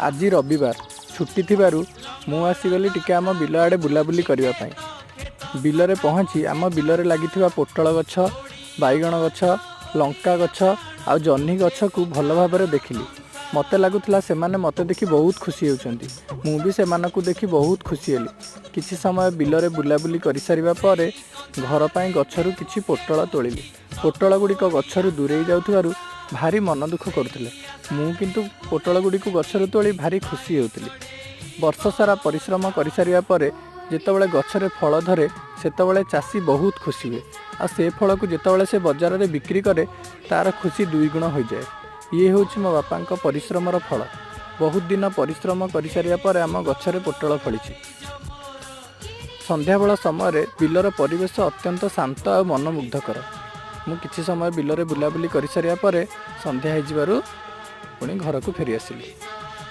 ଆଜି ରବିବାର ଛୁଟି ଥିବାରୁ ମୁଁ ଆସିଗଲି ଟିକେ ଆମ ବିଲ ଆଡ଼େ ବୁଲାବୁଲି କରିବା ପାଇଁ। ବିଲରେ ପହଞ୍ଚି ଆମ ବିଲରେ ଲାଗିଥିବା ପୋଟଳ ଗଛ, ବାଇଗଣ ଗଛ, ଲଙ୍କା ଗଛ ଆଉ ଜହ୍ନି ଗଛକୁ ଭଲ ଭାବରେ ଦେଖିଲି। ମୋତେ ଲାଗୁଥିଲା ସେମାନେ ମୋତେ ଦେଖି ବହୁତ ଖୁସି ହେଉଛନ୍ତି। ମୁଁ ବି ସେମାନଙ୍କୁ ଦେଖି ବହୁତ ଖୁସି ହେଲି। କିଛି ସମୟ ବିଲରେ ବୁଲାବୁଲି କରିସାରିବା ପରେ ଘର ପାଇଁ ଗଛରୁ କିଛି ପୋଟଳ ତୋଳିଲି। ପୋଟଳ ଗୁଡ଼ିକ ଗଛରୁ ଦୂରେଇ ଯାଉଥିବାରୁ ଭାରି ମନ ଦୁଃଖ କରୁଥିଲେ। ମୁଁ କିନ୍ତୁ ପୋଟଳ ଗୁଡ଼ିକୁ ଗଛରୁ ତୋଳି ଭାରି ଖୁସି ହେଉଥିଲି। ବର୍ଷ ସାରା ପରିଶ୍ରମ କରିସାରିବା ପରେ ଯେତେବେଳେ ଗଛରେ ଫଳ ଧରେ, ସେତେବେଳେ ଚାଷୀ ବହୁତ ଖୁସି ହୁଏ। ଆଉ ସେ ଫଳକୁ ଯେତେବେଳେ ସେ ବଜାରରେ ବିକ୍ରି କରେ, ତା'ର ଖୁସି ଦୁଇଗୁଣ ହୋଇଯାଏ। ଇଏ ହେଉଛି ମୋ ବାପାଙ୍କ ପରିଶ୍ରମର ଫଳ। ବହୁତ ଦିନ ପରିଶ୍ରମ କରିସାରିବା ପରେ ଆମ ଗଛରେ ପୋଟଳ ଫଳିଛି। ସନ୍ଧ୍ୟାବେଳ ସମୟରେ ବିଲର ପରିବେଶ ଅତ୍ୟନ୍ତ ଶାନ୍ତ ଆଉ ମନମୁଗ୍ଧକର। ମୁଁ କିଛି ସମୟ ବିଲରେ ବୁଲାବୁଲି କରିସାରିବା ପରେ ସନ୍ଧ୍ୟା ହେଇଯିବାରୁ ପୁଣି ଘରକୁ ଫେରି ଆସିଲି।